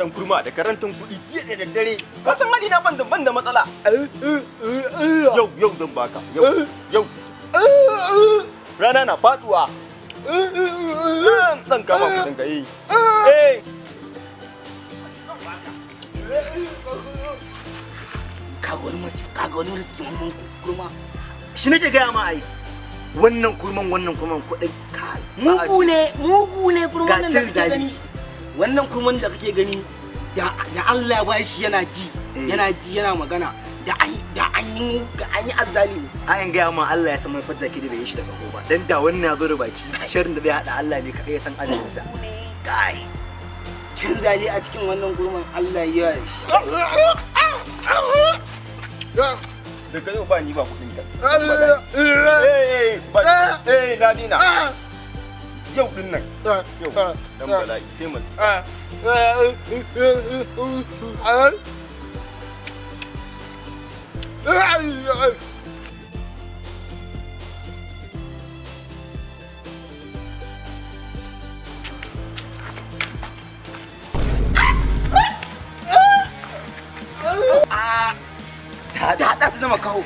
Dan kurma da karantin kuɗi jiya da daddare. Ka san hali na ban da matsala. Yau yau zan baka. Yau yau. Rana na faduwa. Zan kama kuɗin ka yi. Eh. Kaga wani masifa, kaga wani rikimin kurma. Shi nake gaya ma ai. Wannan kurman kuɗin kai. Mugu ne, mugu ne kurman Ga nan da cin kake zali. gani. Wannan kurman da kake gani, da Allah ya bashi yana ji, yana ji yana magana, da an yi an yi azzalimi. A in gaya ma, Allah ya san manufar jaki da bai yi shi daga ba. Dan da wannan ya zo da baki, sharrin da zai hada Allah ne kaɗai ya san ajalinsa. Mugu ne kai. Cin zali a cikin wannan kurman Allah ya yi shi. Da ka yau ba ni ba kuɗin ka. Eh eh ba eh na dina. Yau din nan. Yau dan bala'i sai masu. Ta haɗa su da makaho.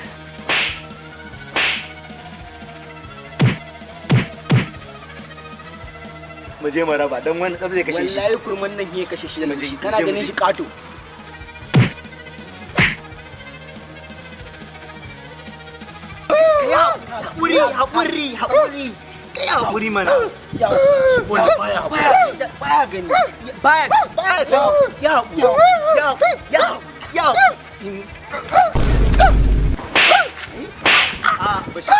Mu je mu raba dan wani ɗan zai kashe shi. Wallahi kurman nan ya kashe shi da Mu je, shi. mu Kana je, mu ganin je. shi ƙato. Haƙuri, haƙuri, haƙuri. Kai haƙuri mana. Wanda baya Baya baya gani. baya baya sa ya haƙuri, ya ya ya. A bashi.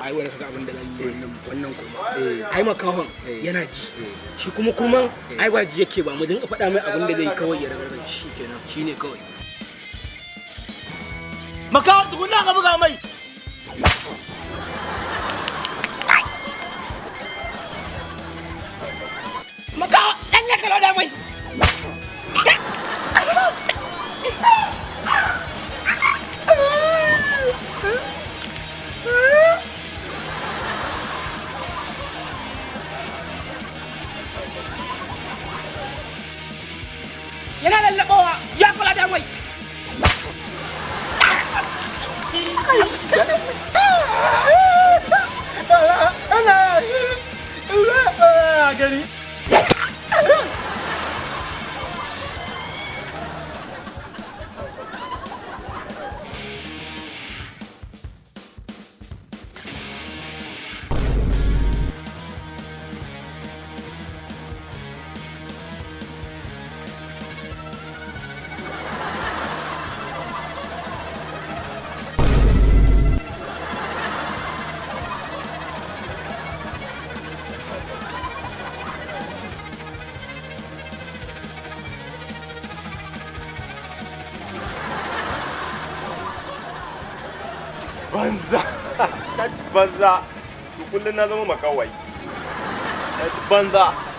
Ai wani kaga abin da zan yi wannan kurma, ai makahon yana ji, shi kuma kurman ai ba ji yake ba. Mu dinga faɗa mai abin da zai yi kawai ya ragargaje shi kenan, shine kawai. Makawa tukuna ka buga mai. Makaho dan ya kalo da mai. Yana lallaɓawa ya kula da mai. Gani. Banza. Ka ci banza. To kullum na zama makawai. Ka ci banza.